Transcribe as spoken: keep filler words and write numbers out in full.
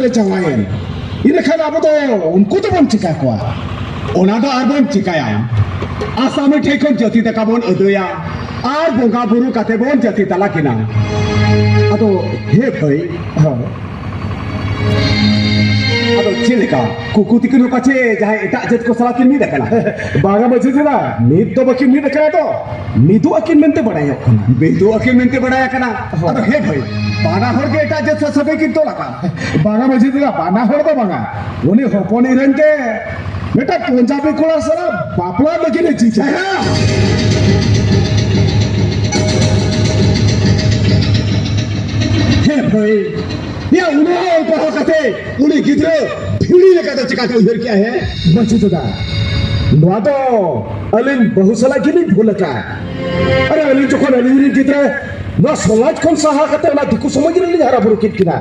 ᱨᱮ ᱡᱟᱶᱟᱭᱮᱱ, ᱤᱱᱟᱹᱠᱷᱟᱱ ᱟᱵᱚ ᱫᱚ ᱩᱱᱠᱩ ᱫᱚᱵᱚᱱ ᱪᱤᱠᱟ ᱠᱚᱣᱟ? ᱚᱱᱟ ᱫᱚ ᱟᱨᱵᱚᱱ ᱪᱤᱠᱟᱭᱟ, ᱟᱥᱟᱢᱤ ᱴᱷᱮᱱ ᱠᱷᱚᱱ ᱡᱟᱹᱛᱤ ᱫᱟᱠᱟ ᱵᱚᱱ ᱟᱹᱫᱟᱹᱭᱟ ᱟᱨ ᱵᱚᱸᱜᱟ ᱵᱩᱨᱩ ᱠᱟᱛᱮ ᱵᱚᱱ ᱡᱟᱹᱛᱤ ᱛᱟᱞᱟ ᱠᱤᱱᱟ᱾ ᱟᱫᱚ ᱦᱮ ᱵᱷᱟᱹᱭ, ᱦᱮᱸ᱾ ᱟᱫᱚ ᱪᱮᱫ ᱞᱮᱠᱟ, ᱠᱩᱠᱩ ᱛᱤᱠᱤᱱ ᱦᱚᱸ ᱯᱟᱪᱷᱮ ᱡᱟᱦᱟᱸᱭ ᱮᱴᱟᱜ ᱡᱟᱹᱛ ᱠᱚ ᱥᱟᱞᱟᱜ ᱠᱤᱱ ᱢᱤᱫ ᱟᱠᱟᱱᱟ? ᱵᱟᱝᱟ ᱢᱟᱹᱡᱷᱤ ᱫᱟᱫᱟ, ᱢᱤᱫ ᱫᱚ ᱵᱟᱹᱠᱤᱱ ᱢᱤᱫ ᱟᱠᱟᱱᱟ ᱛᱚ, ᱢᱤᱫᱚᱜ ᱟᱹᱠᱤᱱ ᱢᱮᱱᱛᱮ ᱵᱟᱲᱟᱭᱚᱜ ᱠᱟᱱᱟ᱾ ᱢᱤᱫᱚᱜ ᱟᱹᱠᱤᱱ ᱢᱮᱱᱛᱮ ᱵᱟᱲᱟᱭ ᱟᱠᱟᱱᱟ᱾ ᱦᱳᱭ᱾ ᱟᱫᱚ ᱦᱮ ᱵᱷᱟᱹᱭ, ᱵᱟᱱᱟ ᱦᱚᱲ ᱜᱮ ᱮᱴᱟᱜ ᱡᱟᱹᱛ ᱥᱟᱶ ᱥᱟᱹᱜᱟᱹᱭ ᱠᱤᱱ ᱛᱚᱞ ᱟᱠᱟᱫ᱾ ᱵᱟᱝᱟ ᱢᱟᱹᱡᱷᱤ ᱫᱟᱫᱟ, ᱵᱟᱱᱟ ᱦᱚᱲ ᱫᱚ ᱵᱟᱝᱟ, ᱩᱱᱤ ᱦᱚᱯᱚᱱ ᱤᱨᱟᱹᱧ ᱜᱮ ᱢᱤᱫᱴᱟᱝ ᱯᱚᱧᱡᱟᱵᱤ ᱠᱚᱲᱟ ᱥᱟᱞᱟᱜ ᱵᱟᱯᱞᱟ ᱞᱟᱹᱜᱤᱫ ᱮ ᱡᱤᱡᱟ᱾ ᱦᱮ ᱵᱷᱟᱹᱭ, ᱭᱟ, ᱩᱱᱟᱹᱜ ᱚᱞ ᱯᱟᱲᱦᱟᱣ ᱠᱟᱛᱮ ᱩᱱᱤ ᱜᱤᱫᱽᱨᱟᱹ ᱵᱷᱤᱲᱤ ᱞᱮᱠᱟ ᱫᱚ ᱪᱤᱠᱟᱹᱛᱮ ᱩᱭᱦᱟᱹᱨ ᱠᱮᱜᱼᱟ, ᱦᱮᱸ? ᱢᱟᱹᱡᱷᱤ ᱫᱟᱫᱟ, ᱱᱚᱣᱟ ᱫᱚ ᱟᱹᱞᱤᱧ ᱵᱟᱹᱦᱩ ᱥᱟᱞᱟᱜ ᱜᱮᱞᱤᱧ ᱵᱷᱩᱞ ᱟᱠᱟᱫᱼᱟ᱾ ᱟᱨᱮ, ᱟᱹᱞᱤᱧ ᱡᱚᱠᱷᱚᱱ ᱟᱹᱞᱤᱧ ᱨᱤᱱ ᱜᱤᱫᱽᱨᱟᱹ ᱱᱚᱣᱟ ᱥᱚᱢᱟᱡᱽ ᱠᱷᱚᱱ ᱥᱟᱦᱟ ᱠᱟᱛᱮ ᱚᱱᱟ ᱫᱤᱠᱩ ᱥᱚᱢᱟᱡᱽ ᱨᱮᱞᱤᱧ ᱦᱟᱨᱟ ᱵᱩᱨᱩ ᱠᱮᱫ ᱠᱤᱱᱟ,